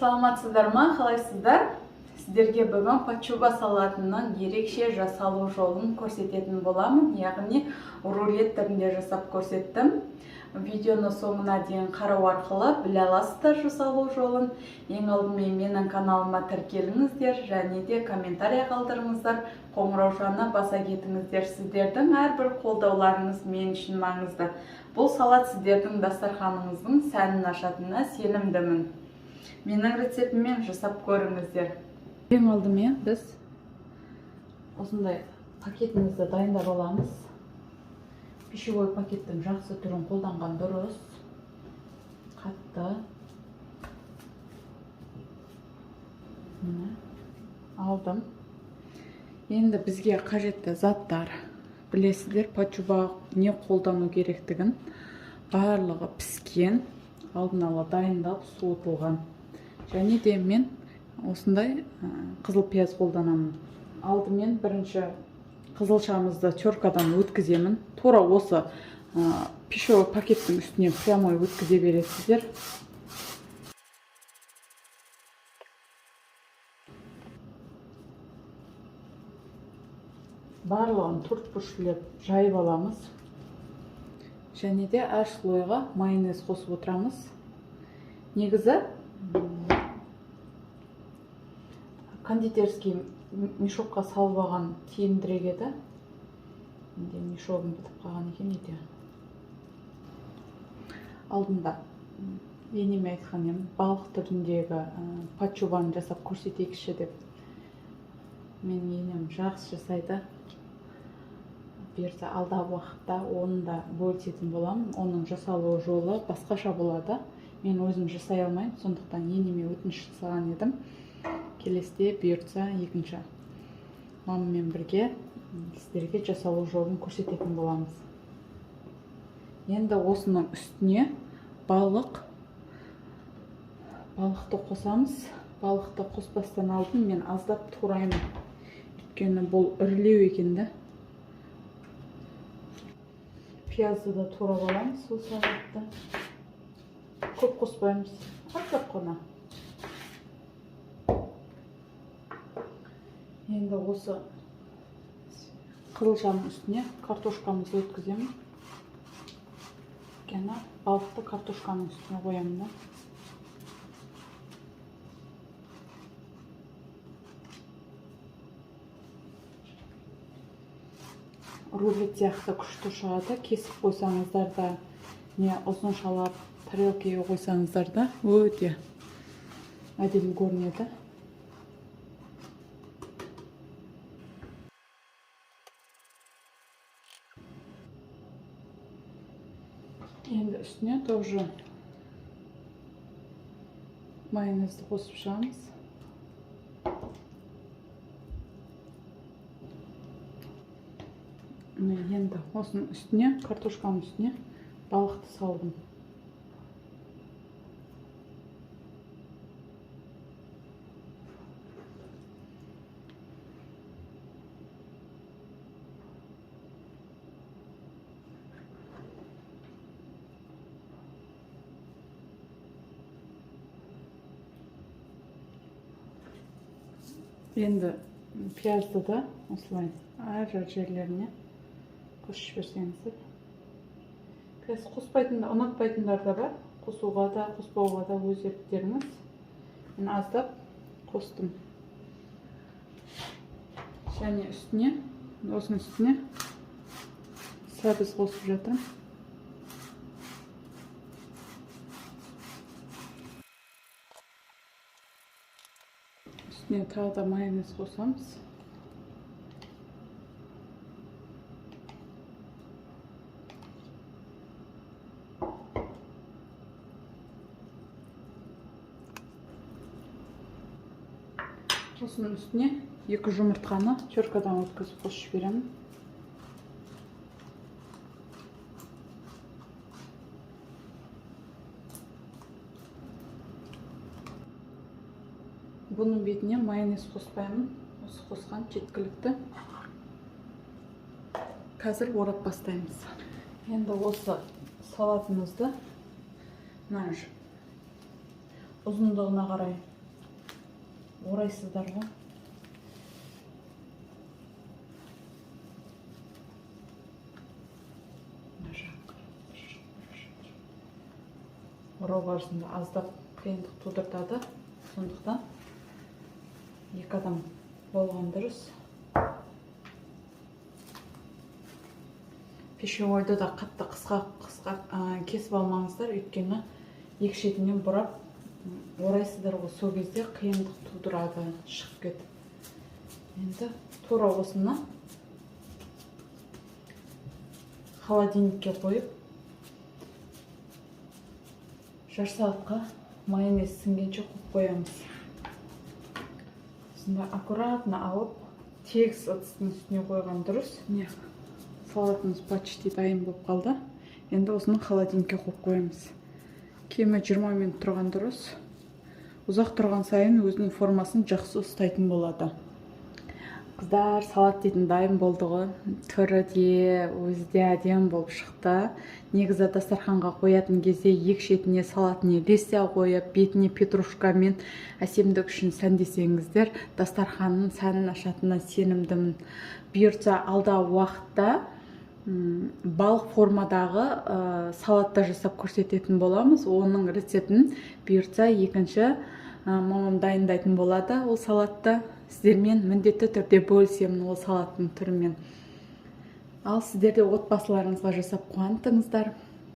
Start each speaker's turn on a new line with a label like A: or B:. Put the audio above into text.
A: Саламатсыздар ма, қалайсыздар? Сіздерге бүгін пачуба салатының ерекше жасалу жолын көрсететін боламын, яғни рулет түрінде жасап көрсеттім. Видеоны соңына дейін қарау арқылы біле аласыздар жасалу жолын. Ең алдымен менің каналыма тіркеліңіздер және де комментарий қалдырыңыздар, қоңыраушаны баса кетіңіздер. Сіздердің әрбір қолдауларыңыз мен үшін маңызды. Бұл салат сіздердің дастарханыңыздың сәнін ашатынына сенімдімін. Менің рецептіммен жасап көріңіздер. Ең алдымен біз осындай пакетімізді дайындап аламыз. Пищевой пакеттің жақсы түрін қолданған дұрыс. Қатты. Міне, алдым. Енді бізге қажетті заттар. Білесіздер, пачуба не қолдану керектігін. Барлығы піскен, алдын ала дайындалып суытылған. Және де мен осындай қызыл пияз қолданамын. Алдымен бірінші қызылшамызды теркадан өткіземін. Тура осы пищевой пакеттің үстіне прямой өткізе бересіздер. Барлығын төрт бұрышлап жайып аламыз. Және де әр слойға майонез қосып отырамыз. Негізі кондитерский мешокқа салып алған тиімдірек еді. Менде мешогым бітіп қалған екен үйде. Алдында енеме айтқан едім, балық түріндегі пачубаны жасап көрсетейікші деп. Менің енем жақсы жасайды. Бұйырса алдағы уақытта оны да бөлісетін боламын. Оның жасалу жолы басқаша болады. Мен өзім жасай алмаймын, сондықтан енеме өтініш жасаған едім. Келесіде бұйыртса екінші мамаммен бірге сіздерге жасалу жолын көрсететін боламыз. Енді осының үстіне балықты қосамыз. Балықты қоспастан алдын мен аздап тураймын. Өйткені бұл ірілеу екен да. Пиязды да турап аламыз сол салатты. Көп қоспаймыз, аздап қана. Енді осы қызылшаның үстіне картошкамызды өткіземін. Өйткені балықты картошканың үстіне қоямын да. Рулет сияқты күшті шығады. Кесіп қойсаңыздар да, не ұзыншалап тарелкаға қойсаңыздар да өте әдемі көрінеді. Енді үстіне тоже майонезді қосып шығамыз. Міне, енді осының үстіне, картошканың үстіне балықты салдым. Енді пиязды да осылай әр жерлеріне қосып жіберсеңіздер. Пияз қоспайтын, ұнатпайтындар да бар. Қосуға да, қоспауға да өз еріктеріңіз. Мен аздап қостым. Және үстіне, осының үстіне сәбіз қосып жатырмын. Үстіне тағы да майонез қосамыз. Осының үстіне 2 жұмыртқаны теркадан өткізіп қосып жіберемін. Бұның бетіне майонез қоспаймын. Осы қосқан жеткілікті. Қазір орап бастаймыз. Енді осы салатымызды мына Ұзындығына қарай орайсыздар ғой. Мына жақ. Орау барысында аздап қиындық тудыртады, сондықтан екі адам болған дұрыс. Пищевойды да қатты қысқа қысқа кесіп алмаңыздар, өйткені екі шетінен бұрап орайсыздар ғой, сол кезде қиындық тудырады, шығып кетіп. Енді тура осыны холодильникке қойып жарты сағатқа майонез сіңгенше қойып қоямыз. Сонда аккуратно алып тегіс ыдыстың үстіне қойған дұрыс. Міне, салатымыз почти дайын болып қалды. Енді осыны холодильникке қойып қоямыз. Кемі 20 минут тұрған дұрыс. Ұзақ тұрған сайын өзінің формасын жақсы ұстайтын болады. Қыздар, салат дейтін дайын болды ғой. Түрі де, өзі де әдемі болып шықты. Негізі дастарханға қоятын кезде екі шетіне салатыне листья қойып, бетіне петрушкамен әсемдік үшін сәндесеңіздер, дастарханның сәнін ашатынына сенімдімін. Бұйыртса, алдағы уақытта балық формадағы салатта жасап көрсететін боламыз. Оның рецептін бұйыртса екінші мамам дайындайтын болады ол салатты. Сіздермен міндетті түрде бөлісемін ол салаттың түрімен. Ал сіздер де отбасыларыңызға жасап қуантыңыздар.